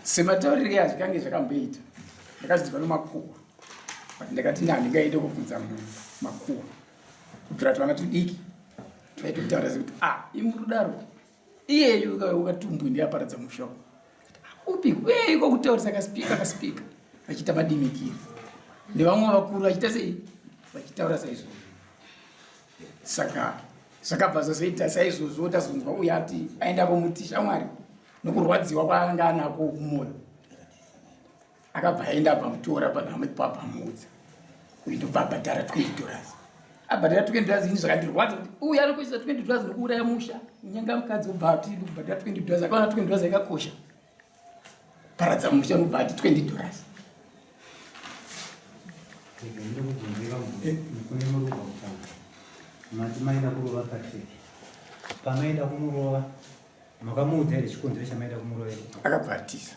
Semataurire azvikange zvakamboita, ndakazvidzwa nomakuhwa, but ndakati handingaende kubvunza munhu makuhwa kubvira twana tudiki twaitotaura sekuti a ah, imurudaro iyeyu ukatumbwi ndiyaparadza musha upi uyeiko kutaurisa kaspika kaspika vachiita madimikira nevamwe vakuru vachiita sei vachitaura saizvozvo. Saka zvakabva zvazoita saizvozvo, tazonzwa uyo ati aenda komuti shamwari nokurwadziwa kwaanga anako kumwoyo, akabva aenda abvamutora panhamo ipo abvamuudza uyu ndobva abhadhara $20. Abhadhara $20, ini zvakandirwadza kuti uyu anokoshesa $20 nokuuraya musha nyenga mukadzi, obva ati ndikubhadhara $20. Akaona $20 yakakosha paradza musha, unobva ati $20. Mati maida kurova Patrick. Pamaida kumurova, makamuudza here chikonzero chamaida kumurovera? Akabva atiza.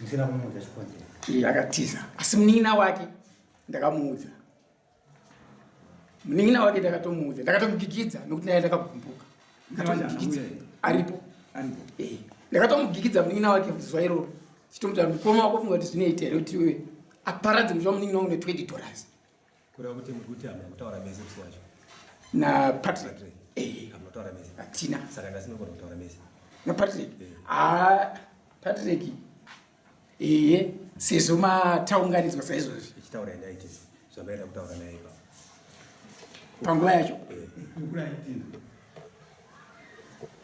Musina kumuudza chikonzero? Iye akatiza, asi munin'ina wake ndakamuudza. Munin'ina wake ndakatomuudza, ndakatomugigidza nokuti naye ndakagumbuka. Ndakatomugigidza aripo, eh, ndakatomugigidza munin'ina wake zuva iroro, chitomutaura mukoma wako, funga kuti zvinoita here kuti iwe aparadze musha wamunin'ina wangu ne$20? Kureva kuti muri kuti hamuna kutaura mese musi wacho? NaPatrick? Eh. Hamuna kutaura mese? Hatina. Saka nhasi munogona kutaura mese naPatrick? Ah, Patrick ehe, sezvo mataunganidzwa saizvozvi. Ichitaura endaiti zvamaida kutaura naye ipapo. Panguva yacho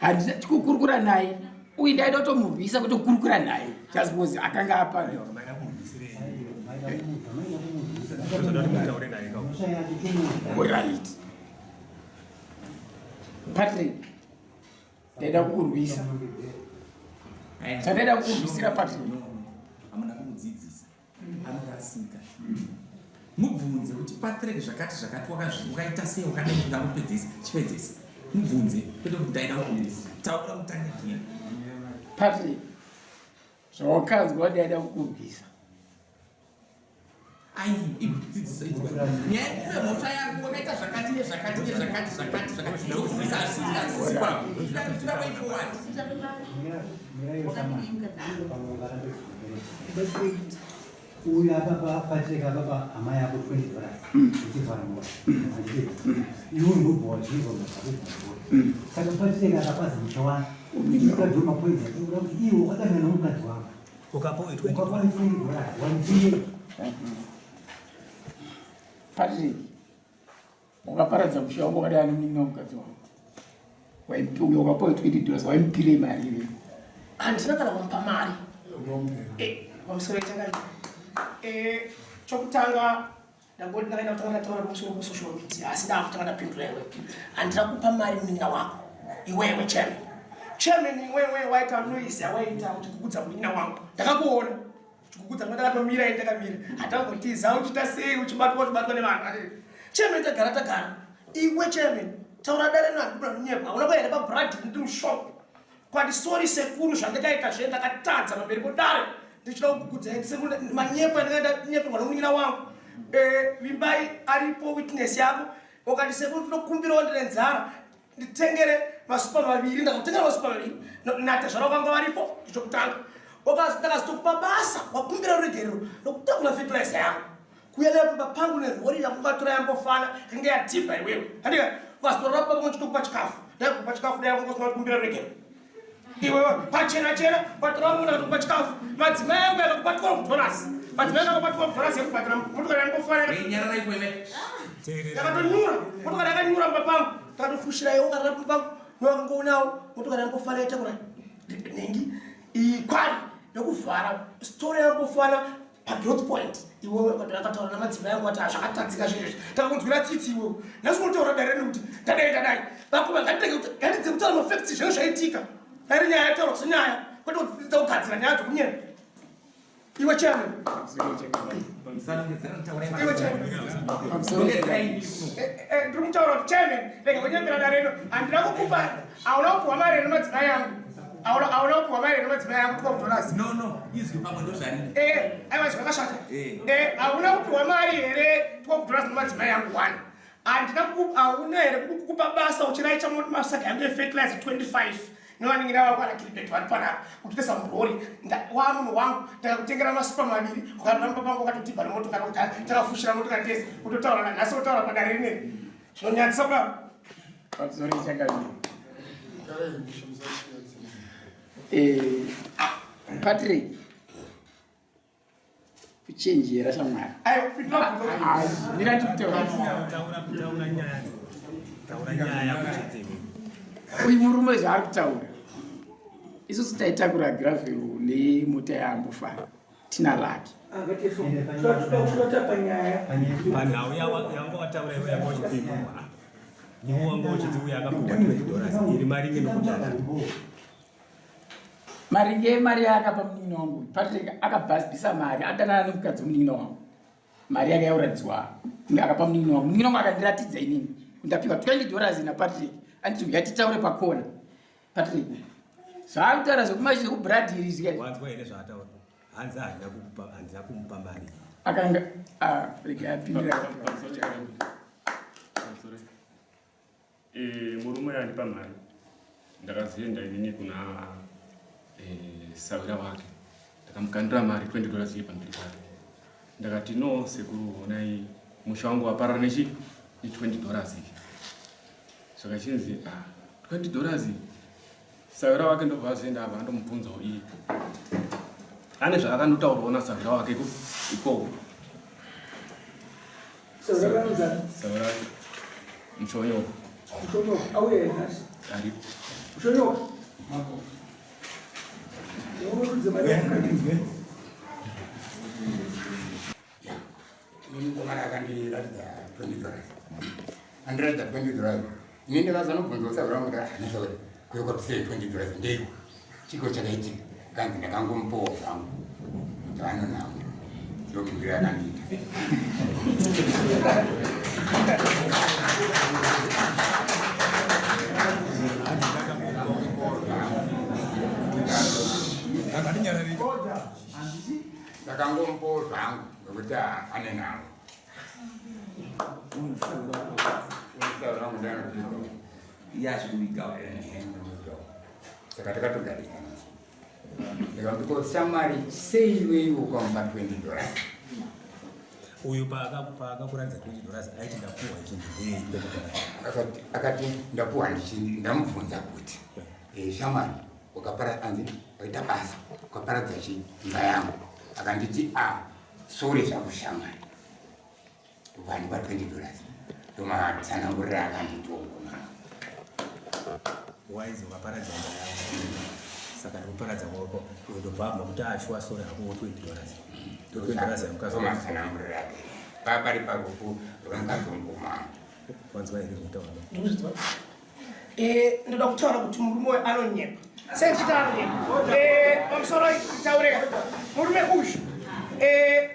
handina kukurukura naye uyu, ndaida kutomurwisa kuti kukurukura naye just because akanga apa. Maida kumurwisirei? Zvoda kuti mutaure naye ka. Right, Patrick, ndaida kukurwisa. Chandaida kukurwisira, Patrick, Hamuna kumudzidzisa, anorasika. Mubvunze kuti, "Patrick, zvakati zvakati wakaita sei? Wakadai ndingakupedzesa." Chipedzesa, mubvunze, kwete kuti ndaida kukurwisa. Taura mutange giya. Patrick, zvawakanzwa, ndaida kukurwisa. Ai, idzidzisa nyaya yekuve mhosva yako, wakaita zvakati nezvakati nezvakati zvakati zvakati, ndokurwisa. Hazvisisi kwako tira way forward. Uyu akapa Patrick, akapa hama yako $20 uchivhara mota, handiti? Iwe ndobva wazvinzwa mazakuvhara. Saka Patrick akapaza musha wake ukadhoma mapoints ekuda kuti iwe wakadana nomukadzi wako. Ukapa uyu 20. Ukapa $20 wandie. Patrick, wakaparadza musha wangu, wakadai anomunin'ina wamukadzi wangu. Uyo wakapawo $20, waimupirei mari iwe? Handina kana kumupa mari. Pamusoro chakati chokutanga ndangoti ndakaenda kutanga ndataura pamusoro pesocial media, asi ndakutanga ndapindura iwe. Handina kupa mari munin'ina wako iwewe, chairman. Chairman, iwewe waita noise yawaita kuti kukudza munin'ina wangu, ndakakuona chikukudza. Ndakatomira ini, ndakamira, hatangotiza. Uchiita sei? Uchibatwa, uchibatwa nevanhu. Chairman, tagara tagara. Iwe chairman, taura dare nohandibura munyepo. Hauna kuenda pabrad ndiri mushop kwati, "Sorry sekuru, zvandakaita zve ndakatadza pamberi podare. Ndichida kukukudzai sekuru, manyepo andakaenda nyeperwa nomunin'ina wangu." Vimbai aripo, witness yako. Ukati, "Sekuru, ndinokumbirawo, ndine nzara, nditengere masupa maviri." Ndakutengera masupa maviri natezvara wakanga varipo. Chokutanga ndakazitokupa basa, wakumbira ruregerero nokutakura fertilizer yangu kuya nayo pamba pangu nerori yakungatora yambofana yange yadhibha iwewe, handika? Ukazitorora pamba pangu chitokupa chikafu, ndaikupa chikafu dai wakangosina kukumbira ruregerero iwewe pachena chena. Watora munhu akatokupa chikafu, madzimai angu akakupa $12, madzimai angu akakupa $12 yekubhadhara motokari yambofana. Nyararai kweme. Yakatonyura motokari, yakanyura mumba pangu, takatofushira iwo karara pamba pangu nowakangoonawo motokari yambofana yatakura nhingi ikwari yokuvhara stori yambofana pagrowth point. Iwewe akataura namadzimai angu ati zvakatadzika zvinhu izvi, takakunzwira tsitsi. Iwewe nhasi unotaura dare nekuti ndadai ndadai vakoma. Ngatidze kutaura mafacts, zvinhu zvaitika. Dai nyaya yataurwa senyaya, kwete kudzidza kugadzira nyaya dzokunyena. Iwe chairman, iwe chairman, ndiri kutaura kuti chairman, rega kunyembera dare rino. Handina kukupa, hauna kupiwa mari nemadzimai angu, hauna kupiwa mari nemadzimai angu $12. No, izwi pamwe ndozvariri. Aiwa, zvakashata. Hauna kupiwa mari here $12 nemadzimai angu? One, handina. Hauna here kukupa basa uchiraicha masaga yangu efertilizer 25? Nevanin'ina vako ana Gilbert vari panapa kutotesa murori wamunhu wangu ndakakutengera masupa maviri ukaramba pangu wakatotibha nemotokari takafushira motokari tese kutotaura nanhasi wotaura padare rineri zvinonyadzisa kudaro. Pamusoro chakadii? Eh, Patrick kuchenjera shamwari. Mira ndikutaura. Uyu murume zvaari kutaura. Isusu taitakura gravel nemota yaambofana. Tina laki. Panhau yanga wataura iwe yanga uchipindura. Iwe wanga uchiti uya akapiwa 20 dollars iri maringe nokudada. Maringe emari yaakapa munin'ina wangu Patrick akabhasibhisa mari adanana nemukadzi wemunin'ina wangu mari yake yauratidzwa akapa munin'ina wangu munin'ina wangu akandiratidza inini ndapiwa 20 dollars naPatrick anditi uya titaure pakona Patrick zvaakutaura zvekumachi zvekubradhiri zviya wanzwa here zvaataura hanzi handina kukupa handina kumupa mari akanga ah, rega apindira. Eh, murume andipa mari ndakazoenda inini kuna eh, sawira wake ndakamukandira mari 20 dollars iri pamberi pake ndakati no sekuru honai musha wangu waparara nechi ne 20 dollars iyi zvakachinzi ah, 20 dollars iyi sawira wake ndobva azoenda apa andomubvunzawo iye ane zvaakandotaurawo nasawira wake ikoko sawira mushonyoka aripo. Ini mukomana akandiratidza 20 dollars, andiratidza 20 dollars. Ini ndakazanobvunza usabva wangu kuti hanisa kuti kuyokapisei 20 dollars ndeiko chiko chakaitika kanzi ndakangomupowo zvangu kuti anonamo ndomubvira akandiita. Ndakangomupowo zvangu nekuti ane namo. Saka takatogarisana ndikamuti ko shamwari sei iweiwe ukamupa 20 dollars? Uyu paakakuratidza 20 dollars aiti ndapuwa ichinzi ndei 20 dollars? Akati ndapuwa ndamubvunza kuti eh, shamwari wakapara anzi waita basa ukaparadza chi imba yangu akanditi a sori zvako shamwari vandipa 20 dollars ndomatsanangurira akanditiogona. Waizi ukaparadza imba yangu saka ndikuparadza kwako uyu ndobva abva kuti ashuwa sori hako 20 dollars 20 dollars yamukazwa. Ndomatsanangurira ake papari parufu rwemukazongoma. Wanzwa here zvekutaura? Ndikuzvinzwa. Eh, ndoda kutaura kuti murume uyu anonyepa sechita anonyepa. Eh, pamusoro nditaure murume uyu eh,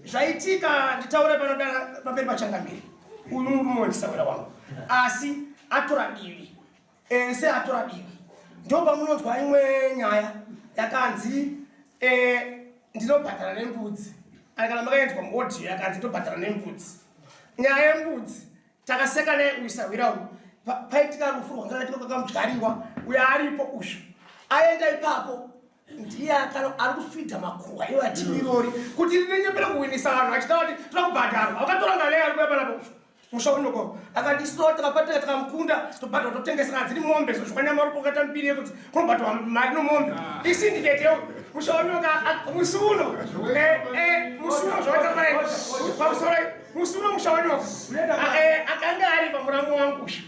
zvaitika nditaure panoda pamberi pachangamiri uyu murume wendisawira wangu asi atora divi. Eh, se atora divi ndo pamunonzwa imwe nyaya yakanzi eh, ndinobhadhara nembudzi kana makaenzwa muaudio yakanzi ndobhadhara nembudzi nyaya yembudzi takaseka naye uyu sahwira uyu paitika rufu rwanga raitika kwakamudyariwa uyo aripo uyu aenda ipapo ndiye ari kufidha makuhwa iwo atimirori kuti rinenyepera kuwinisa vanhu achitaura kuti toda kubhadharwa vakatora ngano ari kuya panapo musha unoko akati isu takapatika takamukunda tobhadhara totengesa kana dziri mombe zvokwanyamaropo kaita mbiri yekuti kunobhadharwa mari nomombe isindikete yo musha unoka musi uno musi uno zvawataura pamusoro musi uno musha unoka akanga ari pamuramu wangu usha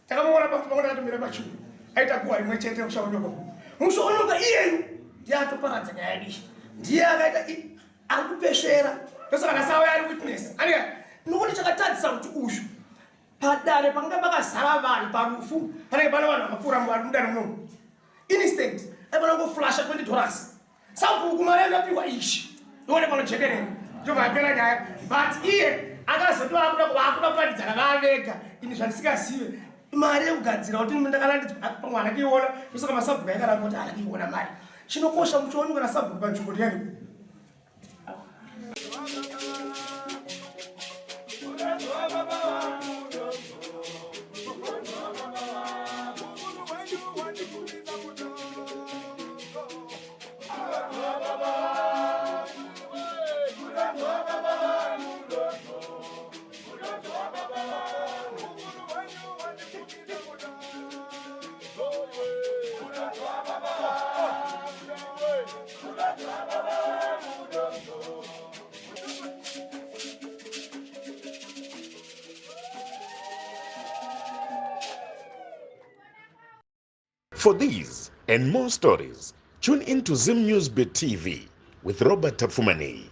takamuona pamwe takatomira pachuru aita guwa rimwe chete musha unoka musha unoka iyeyu ndiye atoparadza nyaya yedu iyi ndiye akaita ari kupesvera ndosaka ndasauya ari witness anika nokuti chakatadzisa kuti uyu padare panga pakazara vanhu parufu panenge pane vanhu vakapfuura mudare munomu instant aifana kungoflasha 20 dollars sabhuku mari yakapiwa ichi ione panojekerera ndobva yapera nyaya but iye akazoti vakuda kuratidzana vavega ini zvandisingazive mari yekugadzira kuti ndakarandidzwa pamwe haana kuiona ndosaka masabhuku aikaramba kuti haana kuiona mari chinokosha muchioni kana sabhuku panzvimbo ndiyani. For these and more stories, tune in to Zim News Bit TV with Robert Tapfumaneyi.